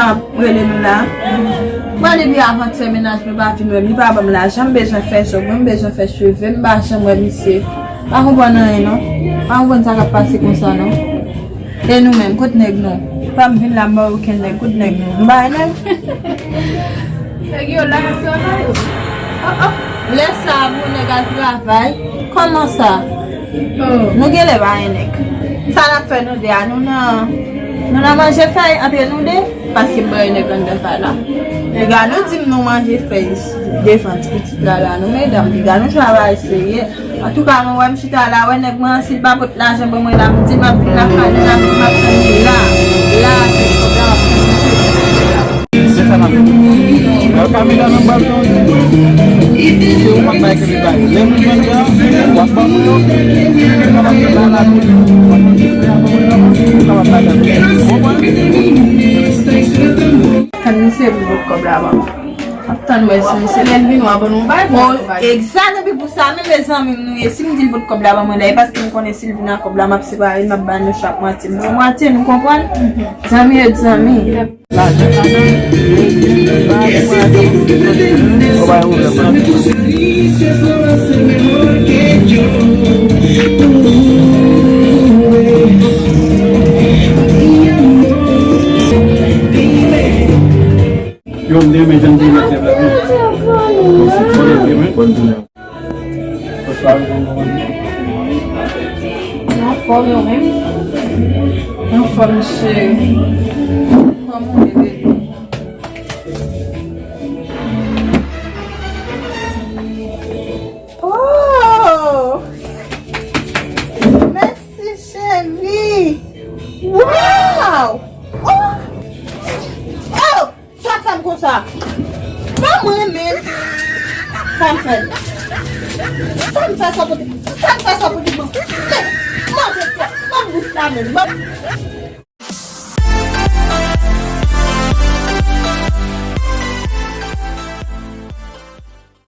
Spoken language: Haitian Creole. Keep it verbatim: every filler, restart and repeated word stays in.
Ap rele nou la. Mwen depi avantyè mennaj mwen pa vin wè m, li pa ban m lajan, m bezwen fè zong mwen, m bezwen fè cheve, m pa janm wè misye. Pa konprann anyen non. Pa konprann sa k ap pase konsa non. E nou menm, kot nèg nou? Pa m vin la, m ba okenn nèg, kot nèg nou? M bay nèg. Nèg yo la, yo travay. Oh, oh. Lè sa a, pou nèg al travay. Kòman sa? Oh. Nou genlè pa gen nèg. Sa n ap fè nou de a? Nou nan, nou nan manje fèy antre nou de? Paske m pa gen nèg anndan kay la. Piga nou di m nou manje fèy devan ti pitit la la, nou medam, piga nou travay serye. Antouka, mwen wè m chita la, wè nèg mwen an, si l pa pot lajan ban mwen la, m di m ap vin lakay li, l ap di m ap tann li la. La, se kòb la, m ap tann li. Se sa n ap fè. Lè w ka medam nan bal tonbe, se ou k ap bay ke li bay. Lè m jwenn dan, w ap ban mwen yo, ou kapab fè la, la, ou kapab bay dan. Ou konprann? Tann misye pou l pot kòb la ban mwen. Ap tann wè si misye lè l vini w ap ban nou bay pou nou bay. Egzat, epi pou sa menm e zanmi m nou ye. Si m di l pot kòb la ban mwen la, e paske m konnen si l vin ak kòb la, m ap separe l, m ap ba nou chak mwatye. M pran mwatye, nou konprann? Zanmi yo di zanmi. Lajan ladan, pa gen pwoblèm. Yo, m te renmen jan m te mete la, wi. Mwen se fò de vre, wi. Anfòm, yo menm? Anfòm, cheri. Kòman w ye, baby? Oh! Mèsi, cheri! Wow! Oh! Oh! Sa k fè m konsa? Ban mwen menm. Sa m fè? Sa m fè sa pote? Sa m fè sa pote bon? Men, manje sa. Ban m bouch la menm. Ban